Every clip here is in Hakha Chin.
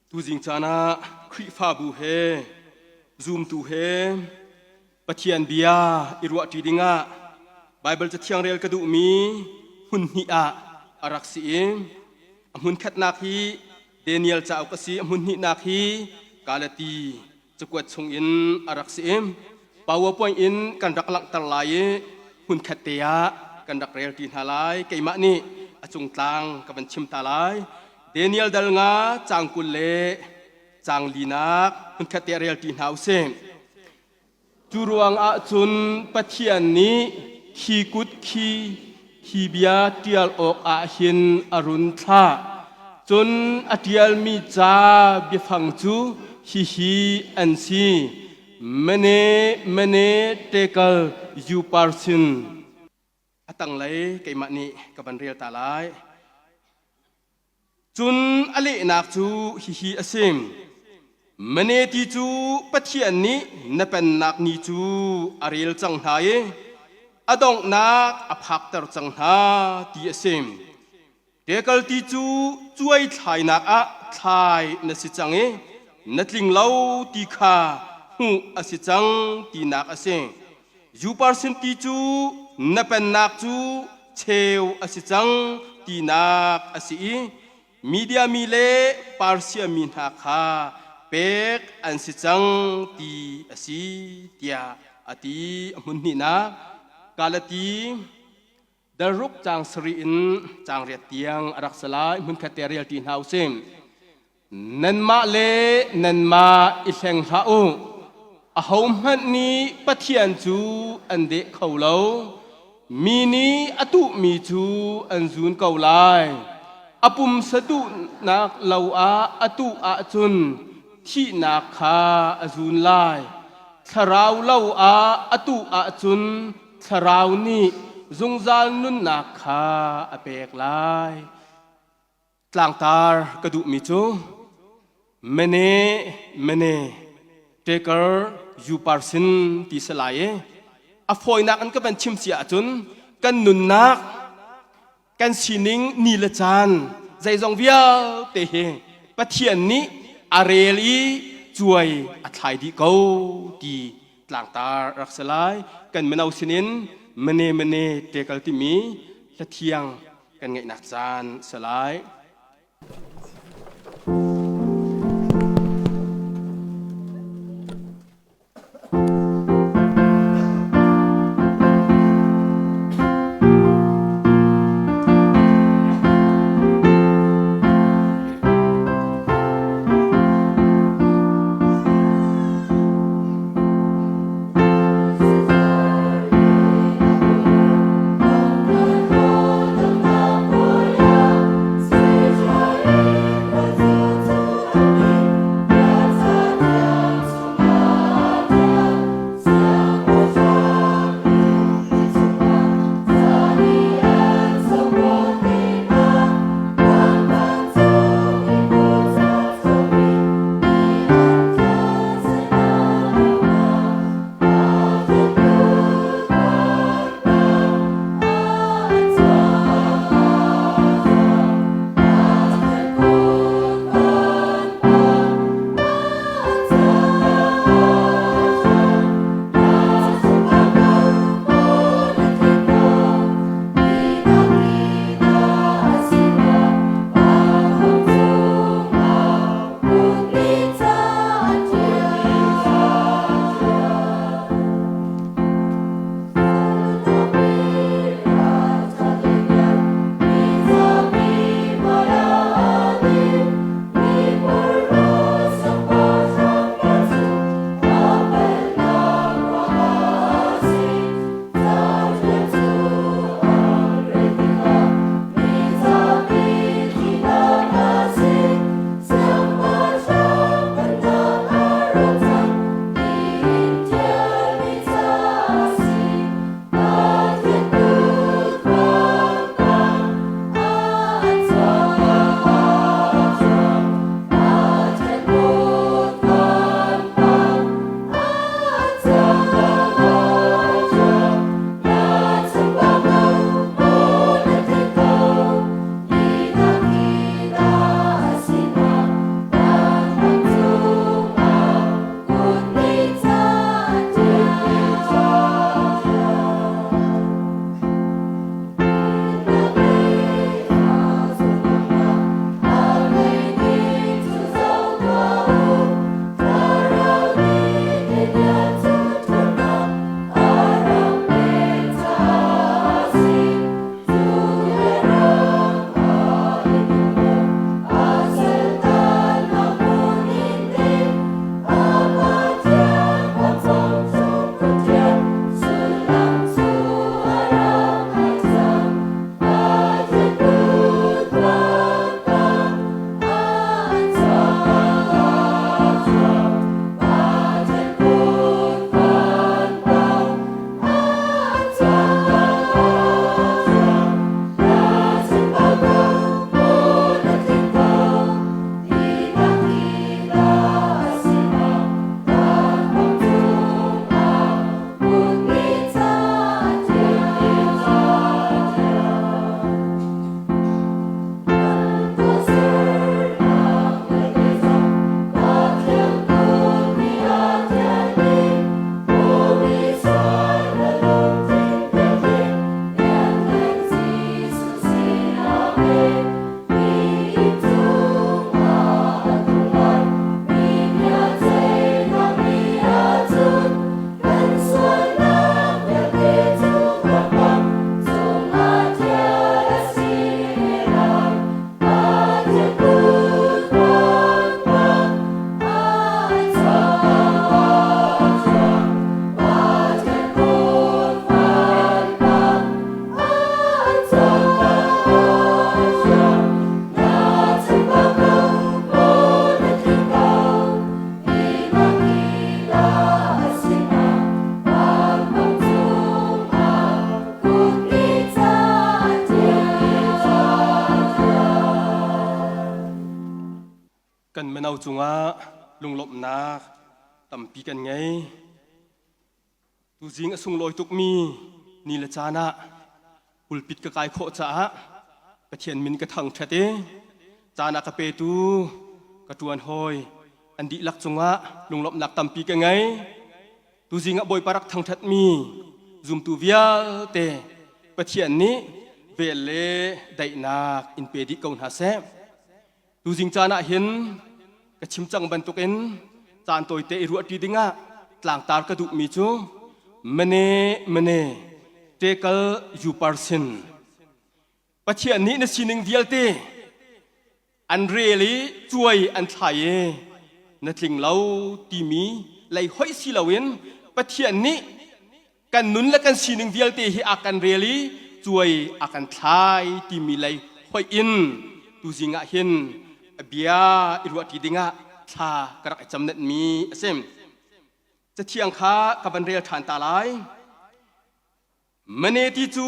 Tuzing caan ah Khrihfabu he zumtu he Pathian bia i ruahṭi dingah Baibal Cathiang rel ka duhmi hmun hnih ah a rak si i a hmun khatnak hi Daniel cauk a si, a hmun hnihnak hi Galati cakuat chungin a rak si i PowerPoint in kan rak langhter lai i hmunkhat te ah kan rak relṭi hna lai. Keimah nih a cungtlang ka van chim ta lai. Daniel dal nga caang 20 le caang linak hmunkhat te ah relṭi hna usih. Cu ruangah cun Pathian nih khi kut khi hi bia ṭial awkah hin a run thlah. Cun a ṭialmi ca biafang cu hihi an si: Mene, Mene, Tekel, Uparsin. A tanglei keimah nih ka van rel ta lai. Cun a lehnak cu hihi a si: Mene ti cu Pathian nih na pennak ni cu a rel cang hna i a donghnak a phakter cang hna ti a si. Tekel ti cu cuai thlainak ah thlai na si cang i na tling lo ti kha hmuh a si cang tinak a si. Uparsin ti cu na pennak cu cheu a si cang tinak a si i Media mi le Persia mi hna kha pek an si cang ti a si tiah a ti. A hmun hnihnak Galati Daruk caang sarih in caang riat tiang a rak si lai. Hmunkhat te rel ṭi hna usih. Nanmah le nanmah i hleng hlah u. Ahohmanh nih Pathian cu an deh kho lo. Mi nih a tuhmi cu an zun ko lai. A pumsa duhnak lo ah a tuh ahcun thihnak kha a zun lai. Thlarau lo ah a tuh ahcun Thlarau nih zungzal nunnak kha a pek lai. Tlangtar ka duhmi cu Mene Mene Taker Uparsin ti si lai i a fawinak in ka van chim si ahcun kan nunnak kan sining ni le caan zeizong vialte hi Pathian nih a rel i cuai a thlai dih ko ti tlangtar rak si lai. Kan mino sinin mene mene tekal timi hlathiang kan ngeihnak caan si lai. Mano cungah lunglawmhnak tampi kan ngei. Tuzing a sunglawi tukmi ni le caan ah pulpit ka kai khawh caah Pathian min ka thangṭhat i caan a ka petu ka ṭuan hawi an dihlak cungah lunglawmhnak tampi ka ngei. Tuzing ah Bawipa rak thangṭhatmi zumtu vialte Pathian nih vel le daihnak in pe dih ko hna seh. Tuzing caan ah hin ka chim cang bantukin caan tawite i ruahṭi dingah tlangtar ka duhmi cu mene mene tekal yuparsin Pathian nih na sining vialte an rel i cuai an thlai i na tling lo timi lei hoih si loin Pathian nih kan nun le kan sining vialte hi a kan rel i cuai a kan thlai timi lei hoih in tuzing ah hin bia i ruahṭi dingah thla ka rak i cam mi a si. Cathiang kha ka van rel ṭhan ta lai. Mane ti cu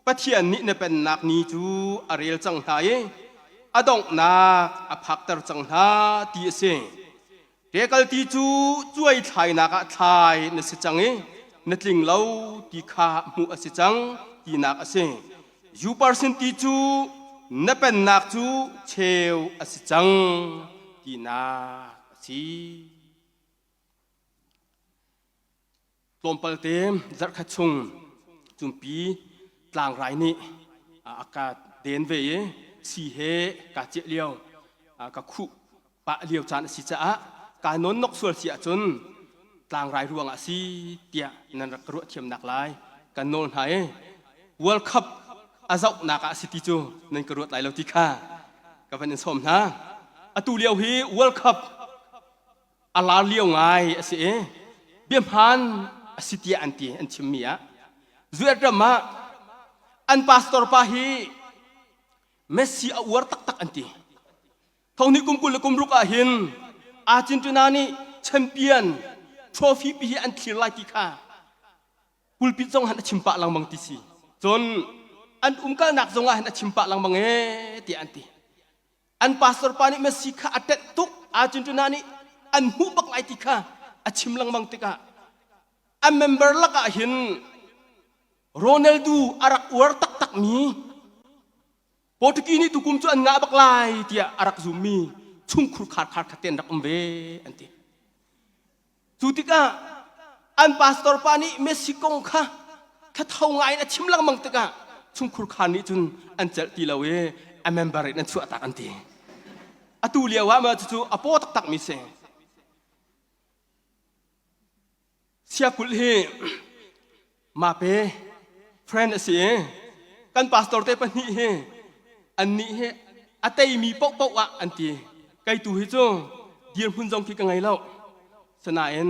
Pathian nih na pennak ni cu a rel cang hna i a donghnak a phakter cang hna ti a si. Ṭekal ti cu cuai thlainak ah thlai na si cang i na tling lo ti kha hmuh a si cang tinak a si. Yuparsin ti cu na pennak cu cheu a si cang tinak a si. Tlawmpal te zarhkhat chung cumpi tlangrai nih a ka den ve i si he kaa ciah lio ka khuh pah lio caan a si caah kaa nawn nok sual si ahcun tlangrai ruangah a si tiah nan rak ka ruah thiamnak lai kan nawl hna i World Cup a zohnak ah a si ti cu nan ka ruat lai lo ti kha ka van in sawm hna. Atu lio hi World Cup a lar lio ngai a si i biahmaan a si tiah an ti an chimmi ah US ram ah an pastor pa hi Messi a uar taktak an ti. Thonghnih kum 20 le kum ruk ah hin Argentina nih champion trophy pi hi an thlir lai ti kha pulpit zong han a chim pah lengmang ti si. Cun an umkalnak zong ah hin a chim pah lengmang ee tiah an ti. An pastor pa nih Messi kha a tenh tuk Argentina nih an hmuh bak lai ti kha a chim lengmang tikah a member lakah hin Ronaldo a rak uar taktakmi Portuguese nih tukum cu an ngah bak lai tiah a rak zummi chungkhur khar khar khat te an rak um ve an ti. Cu tikah an pastor pa nih Messi kong kha thatho ngai in a chim lengmang tikah chungkhur khar nih cun an celh ti lo i a member in an chuahtak an ti. Atu lio ah mah cucu a paw taktakmi si. Siakulh hi mape friend a si i kan pastor te pahnih hi annih hi a teimi paohpaoh ah an ti. Kei tu hi cu dirhmun zong khi ka ngei lo. Sinain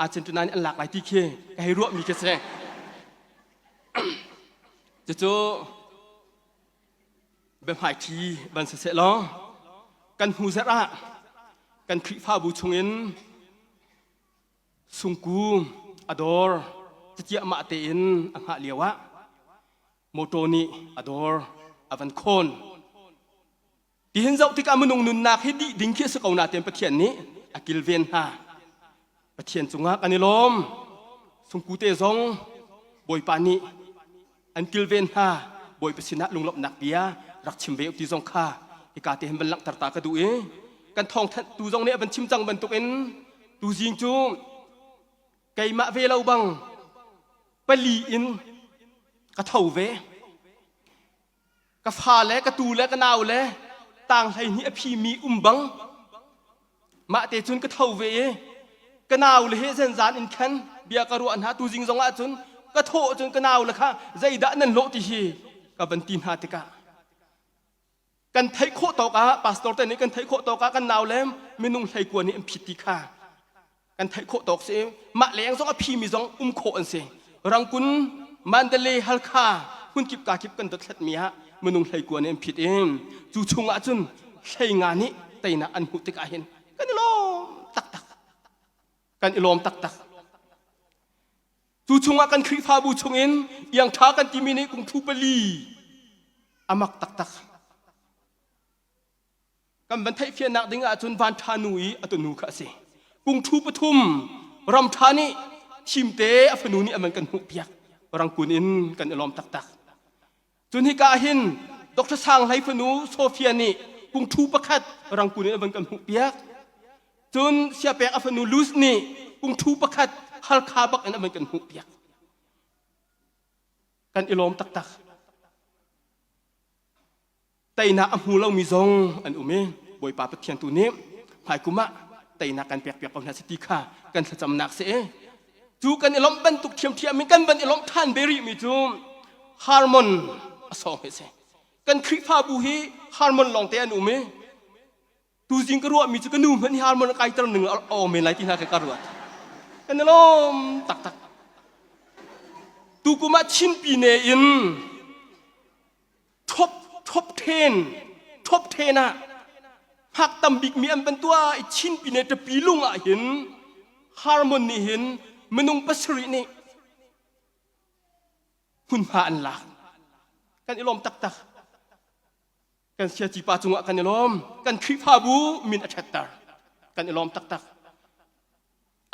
Argentina nih an lak lai ti khi ka hei ruahmi khi si. Cucu biahmaiṭhi van si seh law kan hnu zarh ah kan Khrihfabu chungin Sungku a dawr catiahmah tein a hngah lio ah mawṭaw nih a dawr a van khawn. Tihin zoh tikah minung nunnak hi dih ding khi a si ko nain Pathian nih a kilven hna. Pathian cungah kan i lawm. Sungku te zong Bawipa nih an kilven hna. Bawipa sinah lunglawmhnak bia rak chim ve u ti zong kha hika te hin van langhter ta ka duh i kan thawngthanhtu zong nih a van chim cang bantukin tuzing cu keimah ve lo bang pali in ka tho ve. Ka fa le ka tu le ka nau le tang 12 a phimi um bang mah te cun ka tho ve i ka nau le he zenzan in khan bia ka ruah hna tuzing zong ah cun ka thawh cun ka nau le kha zeidah nan lawh ti hi ka van ti hna tikah kan theih khawh tawk ah pastor te nih kan theih khawh tawk ah kan nau le minung hleikua nih an phit ti kha kan theih khawh tawk si mah leng zong a phimi zong um khawh an si Rangkun Mandalay Halkha hmunkip ka kip kan dothlat mi ah minung hleikua nih an phit i cu chung ah cun hleinga nih teinak an hmuh tikah hin kan i lawm taktak kan i lawm taktak cu chungah kan Khrihfabu chungin iang ṭha kan timi nih kung thu pali a mak taktak. Kan van theihfiannak ding ahcun van ṭha nu i a tunu kha a si. Kungṭhu pathum ram ṭha nih thimte a fanu nih a man kan hmuhpiak. Rangkun in kan i lawm taktak. Cun hika ah hin Dr. Sang Hlei fanu Sophia nih kungṭhu pakhat Rangkun in a van kan hmuhpiak. Cun Siapek a fanu Luz nih kungṭhu pakhat Halkha bak in a van kan hmuhpiak. Kan i lawm taktak. Teinak a hmu lomi zong an um i Bawipa Pathian tu nih hmaikum ah teinak kan pekpiak ko hna si ti kha kan thlacamnak si i cu kan i lawmh bantuk ṭhiamṭhiam in kan van i lawmh ṭhan ve rihmi cu Harmon a sawng hi a si. Kan Khrihfabu hi Harmon lawngte an um i tuzing ka ruahmi cu ka nu hmanh hi Harmon a kaiter ning a awm men lai ti hna kha ka ruat. Kan i lawm taktak. Tukum ah Chinpi ne in Top top ten top ten ah hngak tam bikmi an van tuah i Chin pine ṭapi lung ah hin Harmon nih hin minung pasarih nih hmunhma an lak. Kan i lawm taktak. Kan siaci pa cungah kan i lawm. Kan Khrihfabu min a ṭhatter. Kan i lawm taktak.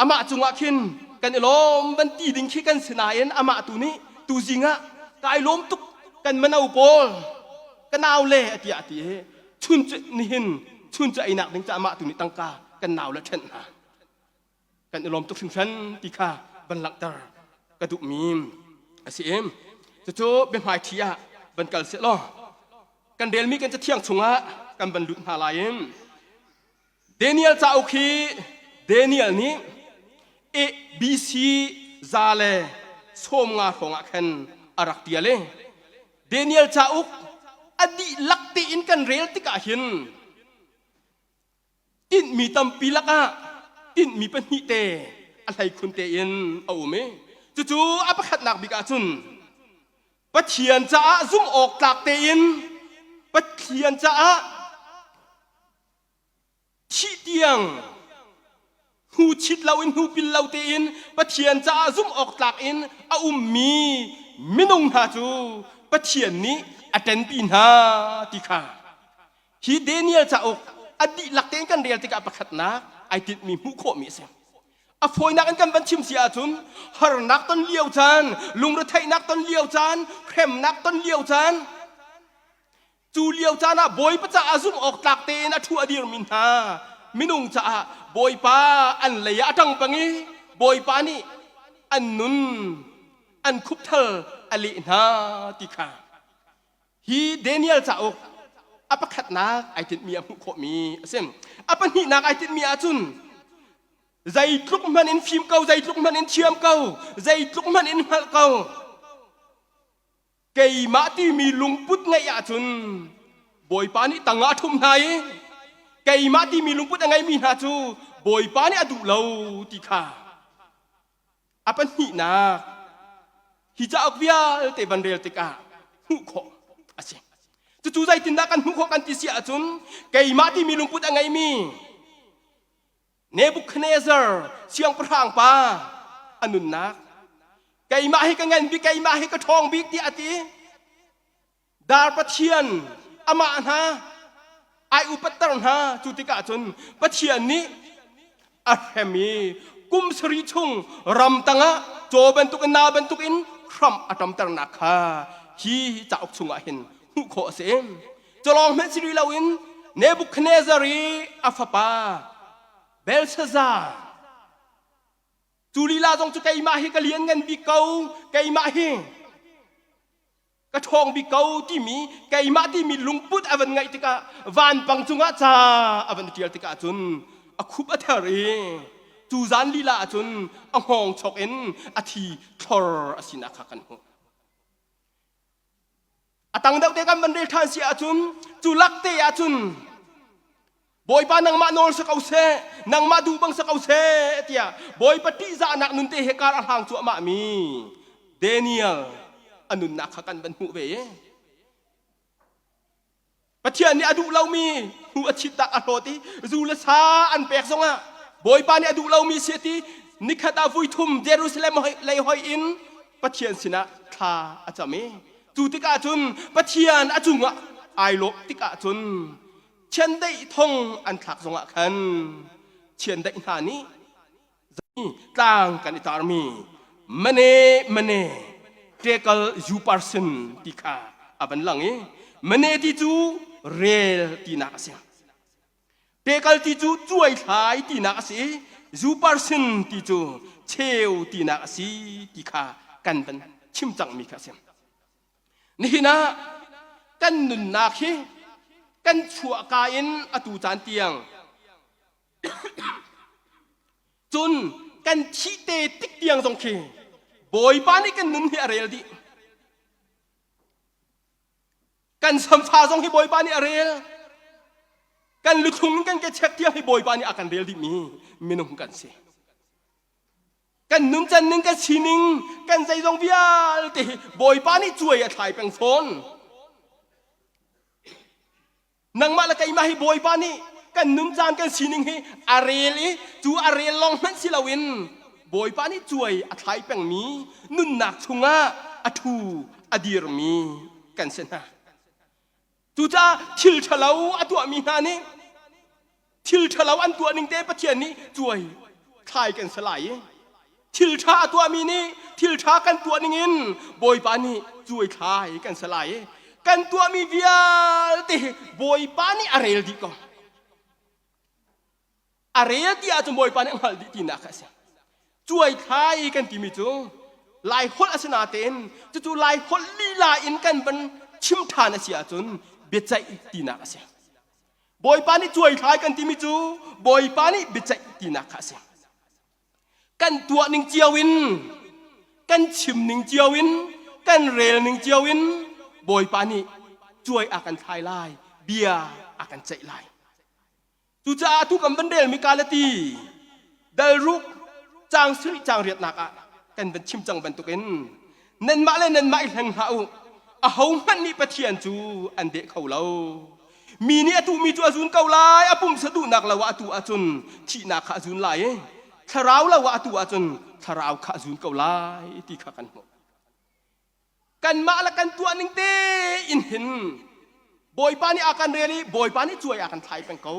Amah cungah khin kan i lawm van ti ding khi kan si nain amah tu nih tuzing ah kai lawm tuk kan mano pawl ka nau le a tiah a ti i chun cu nihin chun cu einak ding ca amah tu nih tangka kan nau le ṭhenh hna kan i lawm tuk hringhran ti kha van langhter ka duhmi a si i cucu biahmaiṭhi ah van kal seh law kan relmi kan cathiang chungah kan van lut hna lai in Daniel cauk hi Daniel nih BC 190 hrawng ah khan a rak ṭial i Daniel cauk a dihlak tein kan rel tikah hin tinhmi tampi lakah tinhmi pahnih te a hleikhun tein a um i cucu a pakhatnak bik ahcun Pathian caah zumh awk tlak tein Pathian caah Thih tiang hnu chit loin hnu pil lo tein Pathian caah zumh awk tlak in a ummi minung hna cu Pathian nih a ṭenpi hna ti kha hi Daniel cauk a dihlak tein kan rel tikah pakhatnak ai tinhmi hmuh khawhmi a si. A fawinak in kan van chim si ahcun harnak ton lio caan, lungretheihnak ton lio caan, hremnak ton lio caan, Cu lio caan ah Bawipa caah zumh awk tlak tein a ṭhu a dirmi hna minung caah Bawipa an lei ah a ṭang peng i Bawipa nih an nun an khupthal a leh hna ti kha hi Daniel cauk a pakhatnak ai tinhmi a hmuh khawhmi a si. A pahnihnak ai tinhmi ahcun zeitluk hmanh in fim ko, zeitluk hmanh in thiam ko, zeitluk hmanh in hngalh ko, Keimah timi lungput ngeih ahcun Bawipa nih tangah a ṭhumh hna i keimah timi lungput a ngeimi hna cu Bawipa nih a duh lo ti kha a pahnihnak hi cauk vialte van rel tikah hmuh khawh a si. Cucu zeitindah kan hmuh khawh kan ti si ahcun keimah timi lungput a ngeimi Nebuchadnezzar siangpahrang pa a nunnak keimah hi ka ngan bik keimah hi ka ṭhawng bik tiah a ti dar pathian amah hna ai upatter hna cu tikah cun pathian nih a hrem i kum sarih chung ram tangah caw bantukin na bantukin hram a ṭamternak kha hi cauk chungah hin hmuh khawh a si Culawng hmanh si rih loin Nebuchadnezzar i a fapa Belshazzar cu lila zong cu keimah hi ka lianngan bik ko keimah hi ka ṭhawng bik ko timi keimah timi lungput a van ngeih tikah vanpang cungah ca a van ṭial tikah cun a khup a ther i cu zan lila ahcun a hngawng chok in a thi thlor a sinak kha kan hmuh. A tang deuh te kan van rel ṭhan si ahcun cu lak te ahcun Bawipa nangmah nawl si ko seh, nangmah duh bang si ko seh tiah Bawipa ṭihzahnak nun te he kar a hlang cuahmah mi Daniel a nunnak kha kan van hmuh ve i Pathian nih a duh lomi hnu a chit tak a hlawt i zu le sa an pek zongah Bawipa nih a duh lomi si ti nikhat ah vuithum Jerusalem lei hoi in Pathian sinah thla a cam i cu tikah cun Pathian a cungah ai lawm tikah cun. Chiandeih thong an thlak zongah khan chiandeih hna nih tlang kan i tarmi mane mane tekel uparsin ti kha a van lang i mane ti cu rel tinak a si. Tekel ti cu cuaithlai tinak a si i uparsin ti cu cheu tinak a si ti kha kan van chim cangmi kha a si. Nihin ah kan nunnak hi kan chuahka in atu caan tiang cun kan thih te tik tiang zong khi Bawipa nih kan nun hi a rel dih. Kan samfa zong hi Bawipa nih a rel. Kan luthlung in kan ke chek tiang hi Bawipa nih a kan rel dihmi minung kan si. Kan nuncan ning kan sining kan zeizong vialte hi Bawipa nih cuai a thlai peng fawn. Nangmah le keimah hi Bawipa nih kan nuncan kan sining hi a rel i cu a rel lawng hmanh si loin Bawipa nih cuai a thlai pengmi nunnak chungah a ṭhu a dirmi kan si hna. Cucaah thil ṭhalo a tuahmi hna nih thil ṭhalo an tuah ning te Pathian nih cuai thlai kan si lai i thil ṭha a tuahmi nih thil ṭha kan tuah ning in Bawipa nih cuai thlai kan si lai i kan tuahmi vialte hi Bawipa nih a rel dih ko. A rel ti ahcun Bawipa nih a hngalh dih tinak kha a si. Cuai thlai kan timi cu Lai holh a si natein cucu Lai holh lila in kan van chim ṭhan a si ahcun biaceih tinak a si. Bawipa nih cuai thlai kan timi cu Bawipa nih biaceih tinak kha a si. Kan tuah ning cio in, kan chim ning cio in, kan rel ning cio in Bawipa nih cuai a kan thlai lai, bia a kan ceih lai. Cucaah atu kan van relmi Galati dal ruk caang sarih caang riatnak ah kan van chim cang bantukin nanmah le nanmah i hleng hlah u. Ahohmanh nih Pathian cu an deh kho lo. Mi nih a tuhmi cu a zun ko lai, a pumsa duhnak lo ah a tuh ahcun thihnak kha a zun lai i thlarau lo ah a tuh ahcun thlarau kha a zun ko lai ti kha kan hmuh. Kanmah le kan tuah ning tein hin Bawipa nih a kan rel i Bawipa nih cuai a kan thlai peng ko.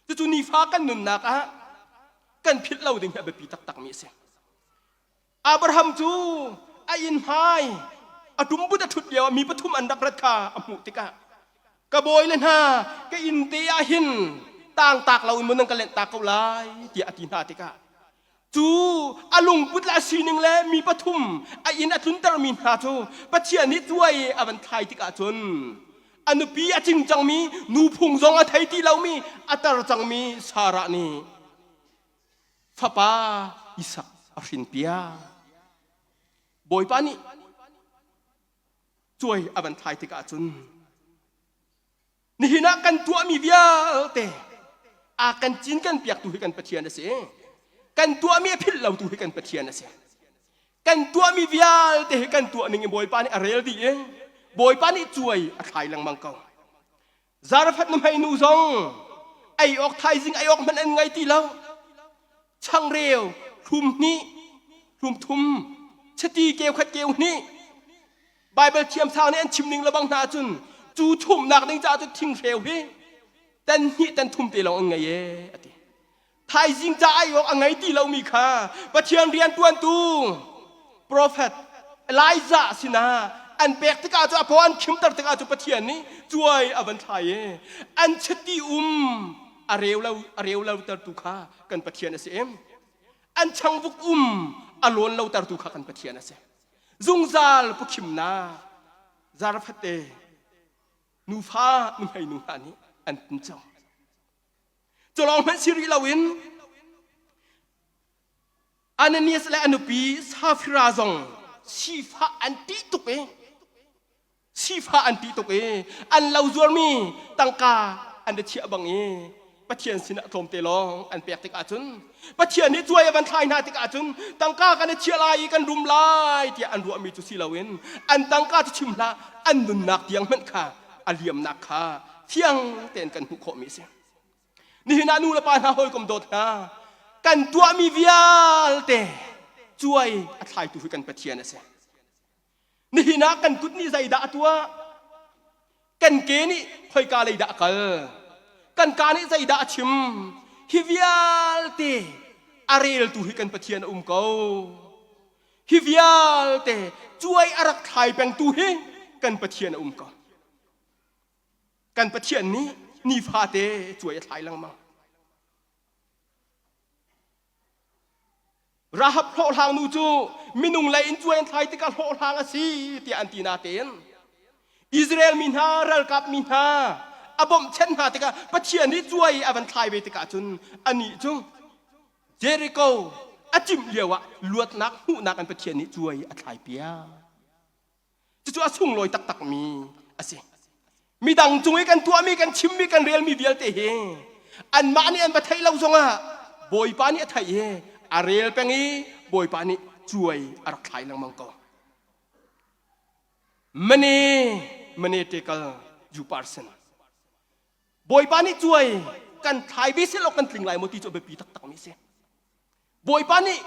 Cucu nifa kan nunnak ah kan philh lo ding hi a biapi taktakmi a si. Abraham cu a inn hmai a ṭumbut a ṭhut lio ah mi pathum an rak rat kha a hmuh tikah ka bawi le hna ka inn te ah hin tangtak loin mun nan ka lenhtak ko lai tiah a ti hna tikah Cu a lungput le a sining le mi pathum a inn a tluntermi hna cu Pathian nih tuai a van thlai tikah cun a nupi a cing cangmi nuphung zong a thei ti lomi a tar cangmi Sarah nih fapa Isak a hrinpiak. Bawipa nih cuai a van thlai tikah cun Nihin ah kan tuahmi vialte a kan cin kan piaktu hi kan Pathian a si. Kan tuahmi a philh lotu hi kan Pathian a si. Kan tuahmi vialte hi kan tuah ning in Bawipa nih a rel dih i Bawipa nih cuai a thlai lengmang ko. Zarephath nuhmei nu zong ei awk thaizing ei awk hmanh an ngei ti lo. Changreu hlum hnih, hlum thum, chiti keu khat keu hnih Baibal thiamsang nih an chim ning lebang hna ahcun cu thumnak ding caah cu thinghreu hi tan hnih tan thum te lawng an ngei ee a ti. Thaizing ca ai awk a ngei ti lomi kha Pathian riantuantu prophet Elijah sinah an pek tikah cu a paw an khimter tikah cu Pathian nih cuai a van thlai i an chiti um a reu lo a reu lo tertu kha kan Pathian a si an changvuk um a lawn lo tertu kha kan Pathian a si. Zungzal pukhimnak zarafate nufa nuhmei nu hna nih an tin cang. Culawng hmanh si rih loin Ananias le a nupi Safira zong sifah an ṭih tuk i Sifah an ṭih tuk i an lo zuarmi tangka an ra chiah bang i Pathian sinah tlawmte lawng an pek tikah cun Pathian nih cuai a van thlai hna tikah cun tangka kan i chiah lai i kan rum lai tiah an ruahmi cu si loin an tangka cu chim hlah an nunnak tiang hmanh kha a liamnak kha fiang tein kan hmuh khawhmi a si. Nihin ah nu le pa hna hawikom dawt hna kan tuahmi vialte cuai a thlaitu hi kan Pathian a si. Nihin ah kan kut nih zeidah a tuah? Kan ke nih Khoika lei dah a kal? Kan ka nih zeidah a chim? Hi vialte a reltu hi kan Pathian a um ko. Hi vialte cuai a rak thlai pengtu hi kan Pathian a um ko. Kan Pathian nih nifate cuai a thlai lengmang. Rahab hlawhhlang nu cu minung lei in cuai an thlai tikah hlawhhlang a si tiah an ti natein Israel mi hna ralkap mi hna a bawmhchanh hna tikah Pathian nih cuai a van thlai ve tikah cun anih cu Jericho a cimh lioah luatnak hmuhnak in Pathian nih cuai a thlai piak. Cucu a sunglawi taktakmi a si. Midang cung i kan tuahmi, kan chimmi, kan relmi vialte hi anmah nih an va theih lo zongah Bawipa nih a theih i a rel peng i Bawipa nih cuai a rak thlai lengmang ko. Mane, mane tekal ju parsen. Bawipa nih cuai kan thlai ve selaw kan tling lai maw ti cu a biapi taktakmi a si. Bawipa nih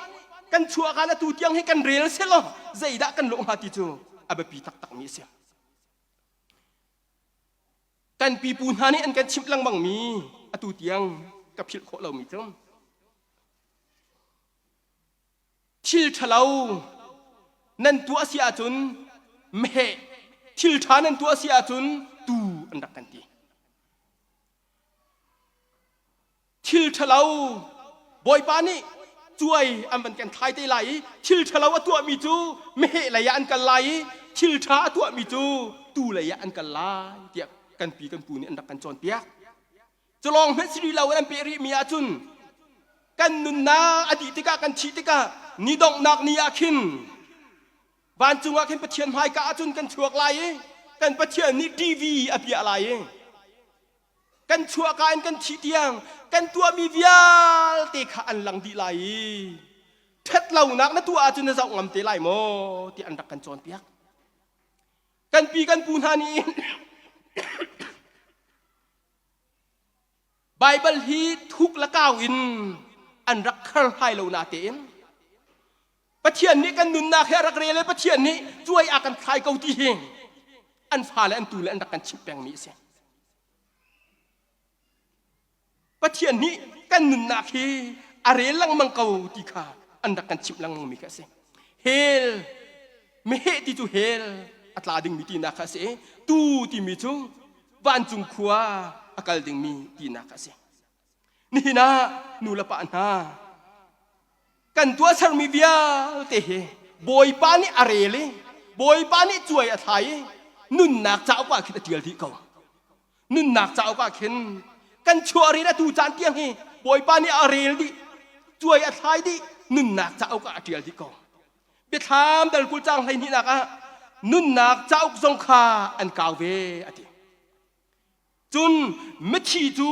kan chuahkan atu tiang hi kan rel selaw zeidah kan lawh hnga ti cu a biapi taktakmi a si. Kan pipu hna nih an kan chimh lengmangmi atu tiang ka philh khawh lomi cu thil ṭhalo nan tuah si ahcun meheh thil ṭha nan tuah si ahcun tuu an rak kan ti. Thil ṭhalo Bawipa nih cuai an van kan thlai te lai i thil ṭhalo a tuahmi cu meheh lei ah an kal lai i thil ṭha a tuahmi cu tuu lei ah an kal lai tiah kan pi kan pu nih an rak kan cawnpiak. Culawng hmanh si rih lo in an peh rihmi ahcun kan nunnak a dih tikah kan thih tikah ni donghnak ni ah khin vancung ah khin Pathian hmaika ahcun kan chuak lai i kan Pathian nih TV a piah lai i kan chuahka in kan thih tiang kan tuahmi vialte kha an lang dih lai i ṭhatlonak na tuah ahcun na zoh ngam te lai maw ti an rak kan cawnpiak. Kan pi kan pu hna nih Baibal hi thuk le kau in an rak khar hlai lo natein Pathian nih kan nunnak hi a rak rel i Pathian nih cuai a kan thlai ko ti hi an fale an tu le an rak kan chimh pengmi a si. Pathian nih kan nunnak hi a rel lengmang ko ti kha an rak kan chimh lengmangmi kha a si. Hell meheh ti cu hell a tla dingmi tinak kha a si i tu timi cu vancung khua a kal dingmi tinak kha a si. Nihin ah nu le pa hna kan tuahsermi vialte hi Bawipa nih a rel i Bawipa nih cuai a thlai i nunnak cauk ah khin a ṭial dih ko. Nunnak cauk ah khin kan chuah rin atu caan tiang hi Bawipa nih a rel dih, cuai a thlai dih, nunnak cauk ah a ṭial dih ko. Biathlam dal 20 caang 12 nak ah nunnak cauk zong kha an kau ve a ti. Cun mithi cu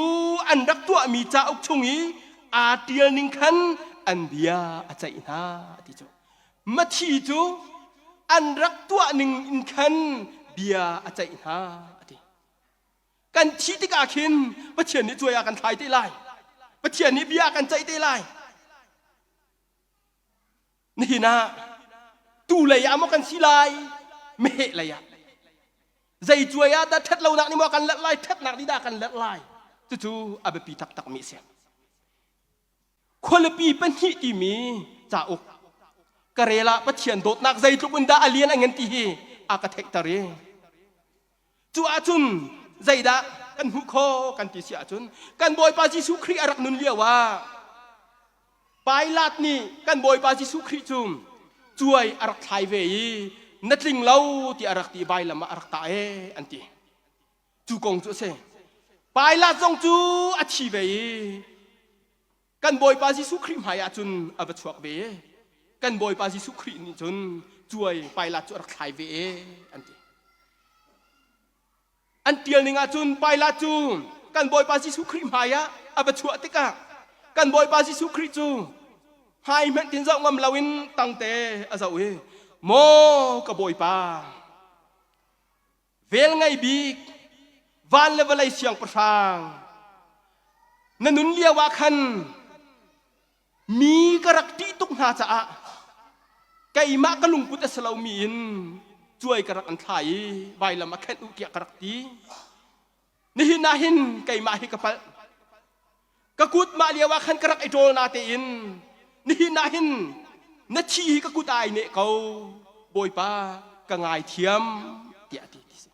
an rak tuahmi cauk chung i aa ṭial ning khan an bia a ceih hna ti cu. Mithi cu an rak tuah ning in khan bia a ceih hna a ti. Kan thih tikah khin Pathian nih cuai ah kan thlai te lai. Pathian nih bia a kan ceih te lai. Nihin ah tu lei ah maw kan si lai, meheh lei ah. Zei cuai ah dah ṭhat lonak nih maw kan lerh lai, ṭhatnak nih dah kan lerh lai. Cucu a biapi taktakmi a si. Khualipi pahnih timi cauk ka rel ah Pathian dawtnak zeitluk in dah a lian a ngan ti hi a ka theihter i cu ahcun zeidah kan hmuh khawh kan ti si ahcun kan Bawipa Jesuh Khrih a rak nun lio ah Pilate nih kan Bawipa Jesuh Khrih cu cuai a rak thlai ve i na tling lo ti a rak ti vailam ah a rak tah ee an ti. Cu kong cu a si. Pilate zong cu a thi ve i kan Bawipa Jesuh Khrih hmai ah cun a va chuak ve. Kan Bawipa Jesuh Khrih nih cun cuai Pilate cu a rak thlai ve ee an ti. An tial ning ah cun Pilate cu kan Bawipa Jesuh Khrih hmai ah a va chuah tikah kan Bawipa Jesuh Khrih cu hmai hmanh tin zoh ngam loin tangte a zoh i maw ka Bawipa vel ngei bik van le vawlei siangpahrang na nun lio ah khan mi ka rak ṭih tuk hna caah keimah ka lungput a si lomi in cuai ka rak an thla i vailam a khenh u tiah ka rak ti. Nihin ah hin keimah hi ka palh. Ka kut mah lio ah khan ka rak i ṭawl na tein nihin ah hin na thi hi ka kut ai neh ko. Bawipa ka ngaithiam tiah a ti ti si.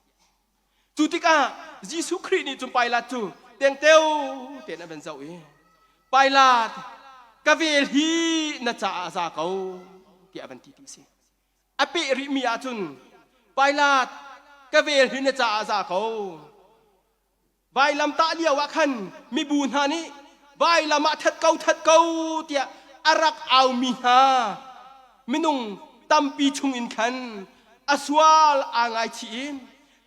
Cu tikah Jesuh Khrih nih cun Pilat cu tengteo tein a van zoh i Pilat ka vel hi na caah a za ko tiah a van ti ti si. A peh rihmi ahcun Pilat ka vel hi na caah a za ko. Vailamtah lio ah khan mibu hna nih vailam ah that ko that ko tiah a rak aumi hna minung tampi chungin khan a sual aa ngaichih i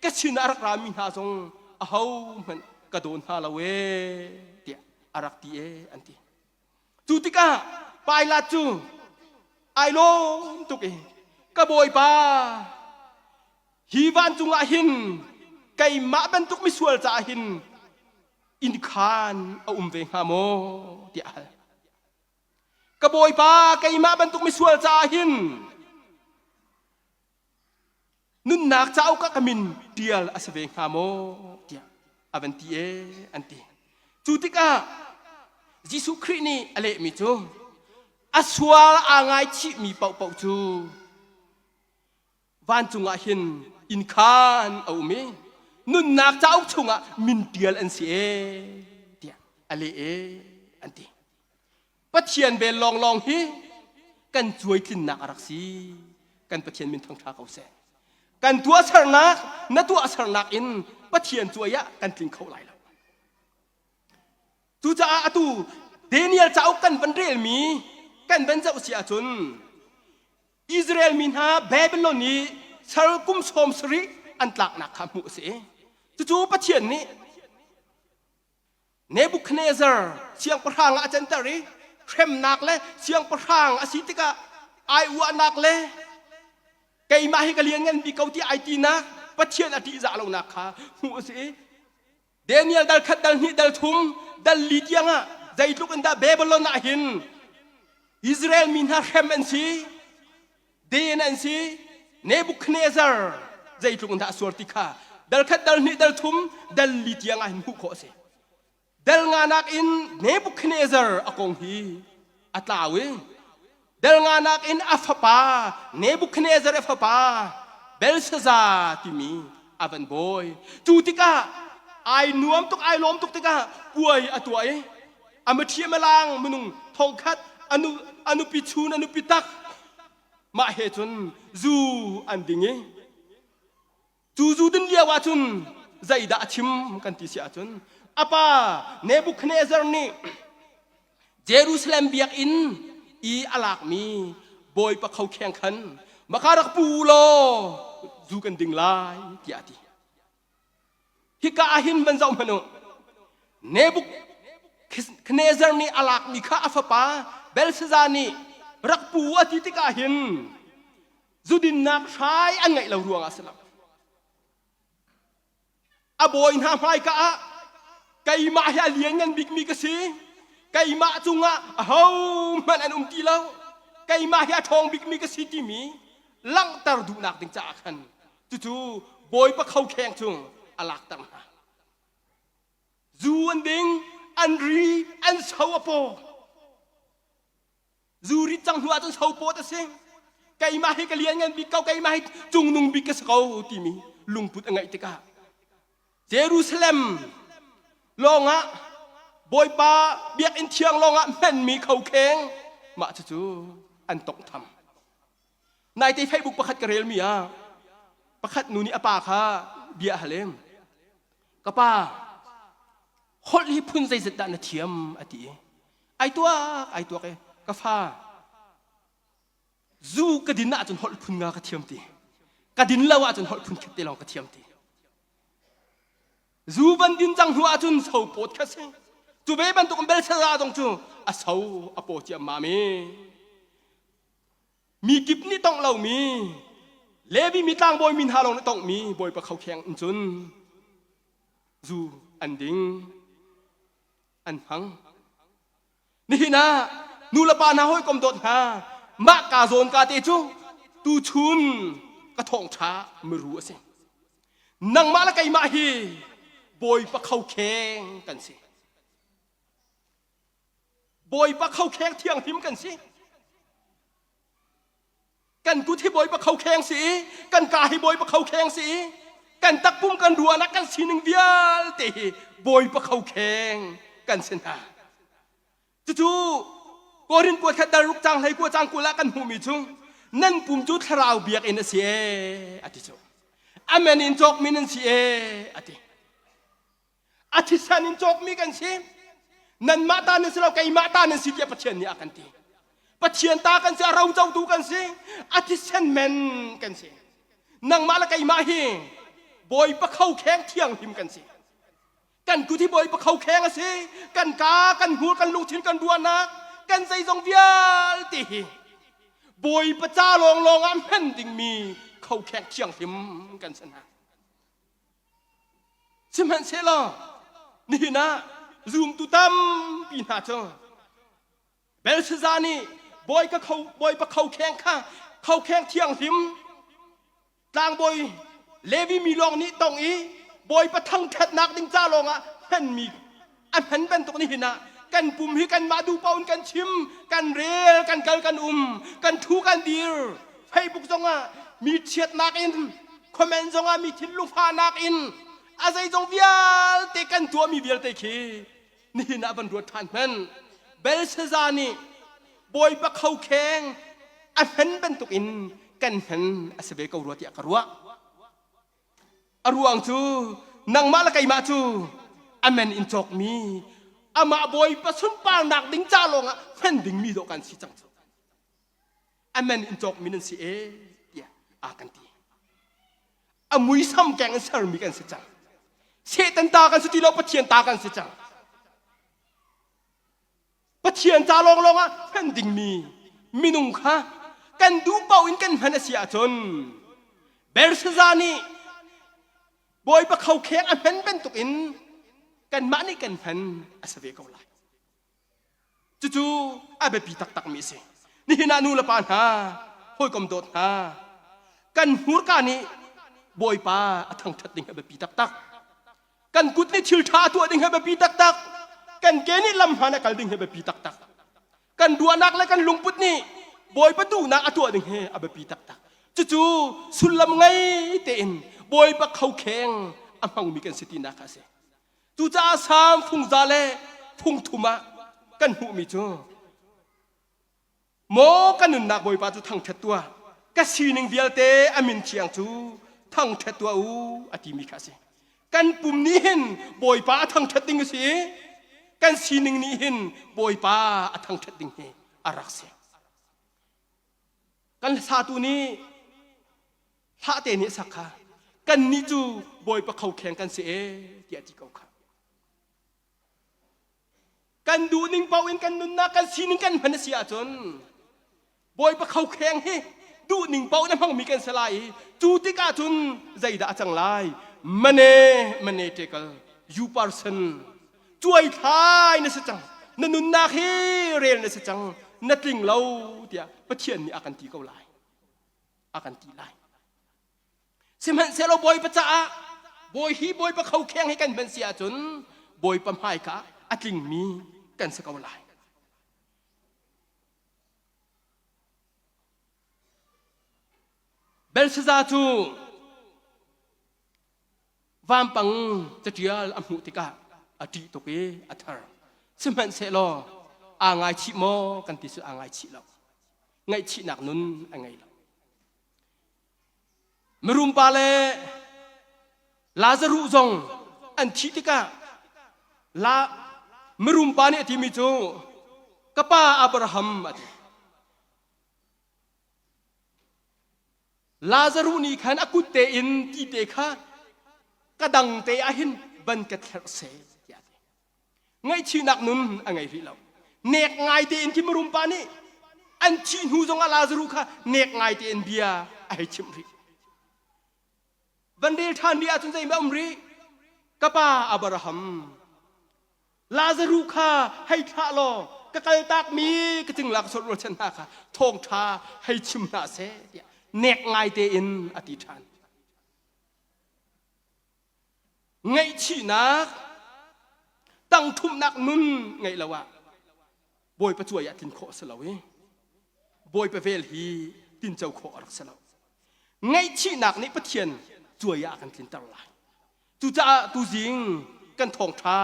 ka sin ah a rak rami hna zong ahohmanh ka dawn hna lo ee tiah a rak ti ee an ti. Cu tikah Pilat cu ai lawm tuk i ka bawipa hi vancung ah hin keimah bantuk misual caah hin innkhaan a um ve hnga maw tiah a hal. Ka bawipa keimah bantuk misual caah hin nunnak cauk ah ka min ṭial a si ve hnga maw tiah a van ti ee an ti. Cu tikah Jesuh Khrih nih a lehmi cu a sual aa ngaichihmi paohpaoh cu vancung ah hin innkhaan a um i nunnak cauk chungah min ṭial an si ee tiah a leh ee an ti. Pathian vel lawnglawng hi kan cuaitlinnak a rak si. Kan Pathian min thangṭha ko seh. Kan tuahsernak na tuahsernak in Pathian cuai ah kan tling kho lai lo. Cucaah atu Daniel cauk kan van relmi kan van zoh si ahcun Israel mi hna Babylon i sal kum 70 an tlaknak kha hmuh a si. Cucu Pathian nih Nebuchadnezzar siangpahrang ah a canter i hremnak le siangpahrang a si tikah ai uahnak le keimah hi ka lianngan bik ko ti ai tinak Pathian a ṭihzah lonak kha hmuh a si i Daniel dal khat dal hnih dal thum dal li tiang ah zeitluk in dah Babylon ah hin Israel mi hna hrem an si den an si Nebuchadnezzar zeitluk in dah a suar ti kha dal khat dal hnih dal thum dal li tiang ah hin hmuh khawh a si dal nga nak in Nebuchadnezzar a kong hi a tlau i dal nga nak in a fapa Nebuchadnezzar a fapa Belshazzar timi a van bawi cu tikah ai nuam tuk ai lawm tuk tikah puai a tuah i a mithiam a lang minung thongkhat anu anupi chun anupi tak mah he cun zu an ding i cu zu din lio ah cun zeidah a chim kan ti si ahcun a pa Nebuchadnezzar nih Jerusalem biakinn i a lakmi bawipa khokheng khan maka rak pu law zu kan ding lai tiah a ti Hika ah hin van zoh hmanh u. Nebuchadnezzar nih a lakmi kha a fapa Belshazzar nih rak pu a ti tikah hin zudinnak hrai an ngeih lo ruangah a si lo. A bawi hna hmaika ah keimah hi a lianngan bikmi ka si. Keimah cungah ahohmanh an um ti lo. Keimah hi a ṭhawng bikmi ka si timi langhter duhnak ding caah khan Cucu Bawipa khokheng cu a lakter hna. Zu an ding, an ri, an so a paw. Zu rit cang hnu ahcun so pawt a si. Keimah hi ka lian ngan bik ko, keimah hi cungnung bik ka si ko timi lungput a ngeih tikah Jerusalem lawngah Bawipa biakinn thiang lawngah hmanmi khokheng mah cucu an tonghtham. Naite Facebook pakhat ka relmi ah pakhat nu nih a pa kha bia a hal i ka pa holh hi phun zeizat dah na thiam a ti i ai tuak ai tuak i ka fa zu ka din ahcun holh phun nga ka thiam ti ka din lo ahcun holh phun khat te lawng ka thiam ti zu van din cang hnu ahcun so pawt kha si cu ve bantuk Belshazzar zong cu a so a paw ciammam i Mi kip nih tongh lomi Levi mi tlangbawi mi hna lawng nih tonghmi Bawipa khokheng in cun zu an ding an hmang. Nihin ah nu le pa hna hawikom dawt hna mah ka zawn ka te cu tuchun ka thawngṭha miru a si. Nangmah le keimah hi. Bawipa khokheng kan si. Bawipa khokheng thianghlim kan si. Kan kut hi Bawipa khokheng si i kan ka hi Bawipa khokheng si i kan takpum kan ruahnak kan sining vialte hi Bawipa khokheng kan si hna. Cucu Korin kuat khat dal ruk cang hlei kua cang 20 ah kan hmuhmi cu nan pum cu thlarau biakinn a si ee a ti cu. Amen in cawkmi nan si ee a ti. A thisen in cawkmi kan si. Nanmah ta nan si lo keimah ta nan si tiah Pathian nih a kan ti. Pathian ta kan si a rocotu kan si a thisen men kan si. Nangmah le keimah hi Bawipa khokheng thianghlim kan si. Kan kut hi Bawipa khokheng a si. Kan ka, kan hmur, kan lungthin, kan ruahnak, kan zeizong vialte hi Bawipa ca lawnglawng ah hman dingmi khokheng thianghlim kan si hna. Sihmanhsehlaw nihin ah zumtu tampi hna cu Belshazzar nih bawi ka kho bawipa khokheng kha khokheng thianghlim tlangbawi Levi mi lawng nih tong i bawipa thangṭhatnak ding ca lawngah hmanmi a hman bantuk nihin ah kan pum hi kanmah duh paoh in kan chim kan rel kan kal kan um kan thu kan dir Facebook zongah mi chiatnak in comment zongah mi thinlung fahnak in a zeizong vialte kan tuahmi vialte khi nihin ah van ruat ṭhan hmanh Belshazzar nih bawipa khokheng a hman bantuk in kan hman a si ve ko rua tiah ka ruah A ruang cu nangmah le keimah cu amen in cawkmi amah Bawipa sunparnak ding ca lawngah hman dingmi dawh kan si cang cu. Amen in cawkmi nan si e tiah a kan ti. A muisam keng in sermi kan si cang. Satan ta kan si ti lo Pathian ta kan si cang. Pathian ca lawnglawng ah hman dingmi minung kha kan duh paoh in kan hman a si ahcun Belshazzar nih Bawipa khokheng a hman bantukin kanmah nih kan hman a si ve ko lai. Cucu a biapi taktakmi a si. Nihin ah nu le pa hna, hawikom dawt hna, kan hmurka nih Bawipa a thangṭhat ding a biapi taktak. Kan kut nih thil ṭha a tuah ding hi biapi taktak. Kan ke nih lam hmaan a kal ding hi biapi taktak. Kan ruahnak le kan lungput nih Bawipa duhnak a tuah ding hi a biapi taktak. Cucu sullam ngei tein Bawipa khokheng a hmangmi kan si tinak kha a si. Cucaah Salm fungza le fungthum ah kan hmuhmi cu Maw ka nunnak Bawipa cu thangṭhat tuah, ka sining vialte a min thiang cu thangṭhat tuah u, a timi kha a si. Kan pum nih hin Bawipa a thangṭhat ding a si i kan sining nih hin Bawipa a thangṭhat ding hi a rak si. Kan satu nih hlah te nih a sak kha kannih cu Bawipa khokheng kan si e tiah a ti ko kha. Kan duhning paoh in kan nunnak kan sining kan hman a si ahcun Bawipa khokheng hi duhning paoh na hmangmi kan si lai i cu tikah cun zeidah a cang lai? Mane mane tekel you person cuai thlai na si cang na nunnak hi rel na si cang na tling lo tiah Pathian nih a kan ti ko lai a kan ti lai Sihmanhsehlaw Bawipa caah bawi hi Bawipa khokheng hi kan hman si ahcun Bawipa hmaika a tlingmi kan si ko lai. Belshazzar cu vampang caṭial a hmuh tikah a ṭih tuk i a ther. Sihmanhsehlaw aa ngaichih maw kan ti cu aa ngaichih lo. Ngaihchihnak nun a ngei lo. Mirum pa le Lazaruh zong an thih tikah La mirum pa nih a timi cu ka pa Abraham a ti. Lazaruh nih khan a kut tein ti te kha ka dang te ah hin ban ka thlerh seh tiah a ti. Ngaihchihnak nun a ngei rih lo. Nek ngai tein khi mirum pa nih an thih hnu zongah Lazaruh kha nek ngai tein bia a hei chimh rih. Van rel ṭhan rih ahcun zeihmah um rih? Ka pa Abraham, Lazaruh kha hei thlah law ka kaltakmi ka cingla ka sawt rualchan hna kha thawngṭha hei chim hna seh tiah nek ngai tein a ti ṭhan. Ngaihchihnak tangthumnak nun ngeih lo ah Bawipa cuai ah tlin khawh a si lo i Bawipa vel hi tinco khawh a rak si lo. Ngaihchihnak nih Pathian cuai ah a kan tlinter lai. Cucaah tuzing kan thawngṭha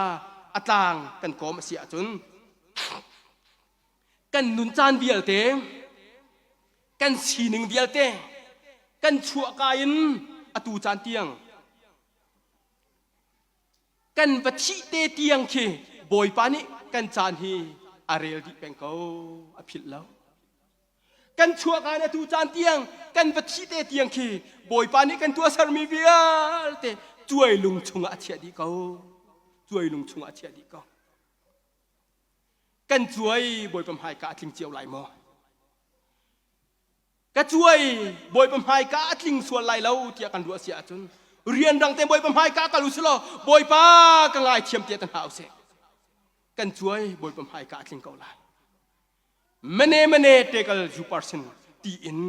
a tlang kan kawm a si ahcun kan nun caan vialte kan sining vialte kan chuahka in atu caan tiang kan va thih te tiang khi Bawipa nih kan caan hi a rel dih peng ko a philh lo kan chuahka in atu caan tiang kan va thih te tiang khi Bawipa nih kan tuahsermi vialte cuai lung chungah a chiah dih ko cuai lung chungah a chiah dih ko Kan cuai Bawipa hmaika a tling cio lai maw? Ka cuai Bawipa hmaika a tling sual lai lo tiah kan ruah si ahcun rianrang te Bawipa hmaika kal u law Bawipa ka ngaithiam tiah ta hna usih. Kan cuai Bawipa hmaika a tling ko lai. Mane mane tekel zu parsin tiin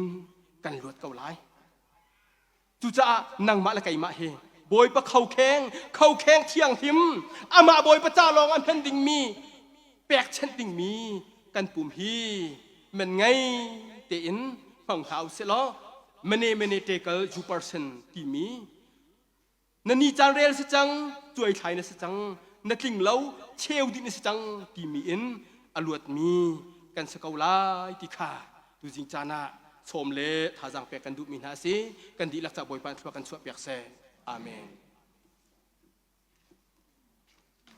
kan luat ko lai. Cucaah nangmah le keimah hi Bawipa khokheng, khokheng thianghlim, amah Bawipa ca lawng a hman dingmi, pekchanh dingmi kan pum hi man ngei tein hmang hna usih law mene mene tekel ju person timi na ni caan rel si cang, cuaithlai na si cang, na tling lo, cheu dih na si cang timi in a luatmi kan si ko lai ti kha tuzing caan ah sawm le thazaang pek kan duhmi hna a si. Kan dihlak ca Bawipa thlua kan chuah piak seh. Amen.